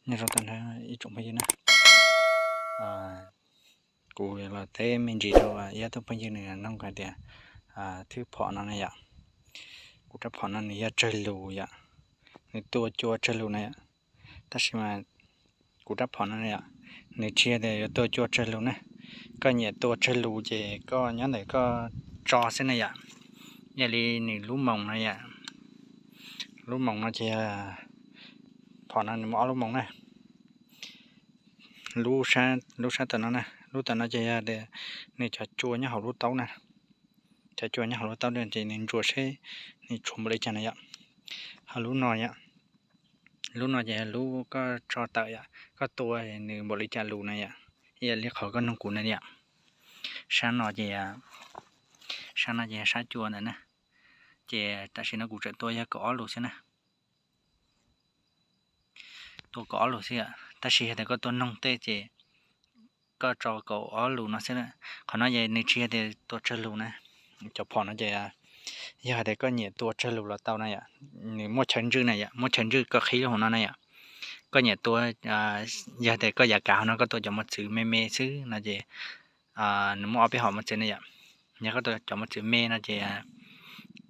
Nyob zoo tag nrho ib tsoom phooj ywg na, kuv los teb me ntsis rau ib tug phooj ywg nws nug hais tias thwb phom no na yom, kuv rab phom no nws yog tsawg lus yom, nws tua cua tsawg lus na yom. Tab sis mas kuv rab phom no yom, nws tsis yog tias yuav tua cua tsawg lus na, koj nyiam tua tsawg lus ces koj nyob ntawm koj tso xwb na yom. Yog li nws lub moos no yom, lub moos no ces phom no nws muaj ob lub moos na, lub sab tom no na, lub tom no ces yog tias nws cov cua nyob hauv lub taub na, cov cua nyob hauv lub taub ces nws ntsuas seb nws tshuav npaum li cas na yom. Ho lub no yom, lub no ces lub koj tso tawm yom, koj tua nws npaum li cas lus na yom, ib yam li qhov koj nug kuv na yom. Sab no ces, sab no ces sab cua ntawd na, ces tam sim no kuv tseem tua yog kaum ob lus xwb na, tua kaum ob lus xwb yom. Tab sis yog tias koj tua noog tej ces koj tso kaum ob lus no xwb na. Qhov no ces nws tsis yog tias tua tsawg lus na, cov phom no ces yog hais tias koj nyiam tua tsawg lus los tau na yom. Nws muaj chaw ntswj na yom, muaj chaw ntswj koj qhib lub hauv no na yom. Koj nyiam tua, yog tias koj yav kav hauv no koj tua cov mos txwv me me xwb no ces nws muaj ob peb hom mos txwv na yom. Yog koj tua cov mos txwv me no ces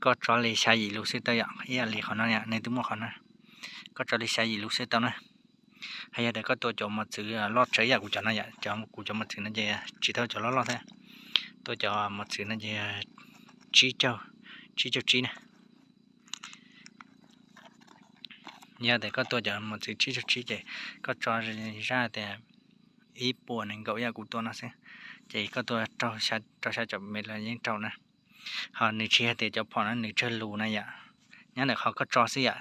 koj tso li xya yim lus xwb tau yom, ib yam li qhov no nws twb muaj qhov no, koj tso li xya yim lus xwb tau na. Hos yog tias koj tua cov mos txwv loj tsawv yam kuv cov no yom, kuv cov mos txwv no ces tsis tau cov loj loj thiab, tua cov mos txwv no ces tsib caug, tsib caug tsib na. Yog tias koj tua cov mos txwv tsib caug tsib ces koj tso zaj tias ib puas nees nkaum yam kuv tua no xwb, ces koj tua rau xya caum mev los yeej raug na. Ho nws tsis yog tias cov phom no nws tsawg lus na yom, nyob ntawm qhov koj tso xwb yom.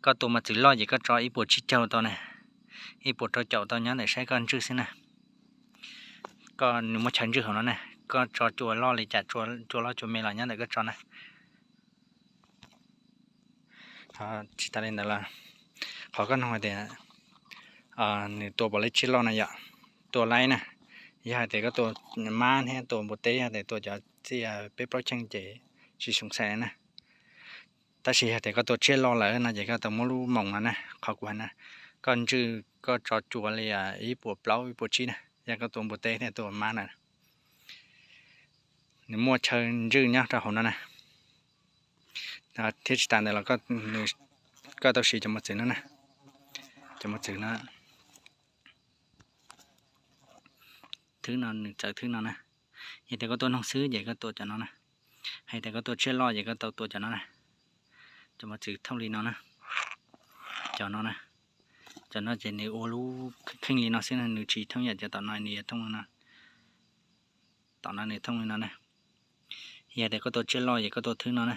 Koj tua mos txwv loj ces koj tso ib puas tsib caug tau na, ib puas rau caum tau, nyob ntawm saib koj ntswj xwb na. Koj nws muaj chaw ntswj hauv no na, koj tso cua loj li cas, cua loj cua me los nyob ntawm koj tso na. Tsis tas li ntawd los qhov koj nug hais tias nws tua puas laib tsiaj loj na yom, tua laib na. Yog hais tias koj tua mab thiab tua npua teb, yog tias tua cov tsiaj peb plaub cheej ces tsis xyoo xais na. Tab sis yog tias koj tua tsiaj loj lawm no ces koj tau muab lub moos no na, qhov kuv hais na, koj ntswj koj tso cua li ib puas plaub ib puas tsib na, yog koj tua npua teb thiab tua mab na. Nws muaj chaw ntswj nyob rau hauv no na. Thiab tsis tas ntawd los koj tau siv cov mos txwv no na, cov mos txwv no, thwb no nws txawv thwb no na. Yog tias koj tua noog xwb ces koj tua cov no na, hais tias koj tua tsiaj loj ces koj tau tua cov no na. Cov mos txwv thooj li no na, cov no na, cov no ces nws ua lub kheej li no xwb na, nws tsis thooj yam cov tom no, nws yog thooj li no. Tom no nws thooj li no na. Yog tias koj tua tsiaj loj ces koj tua thwb no na.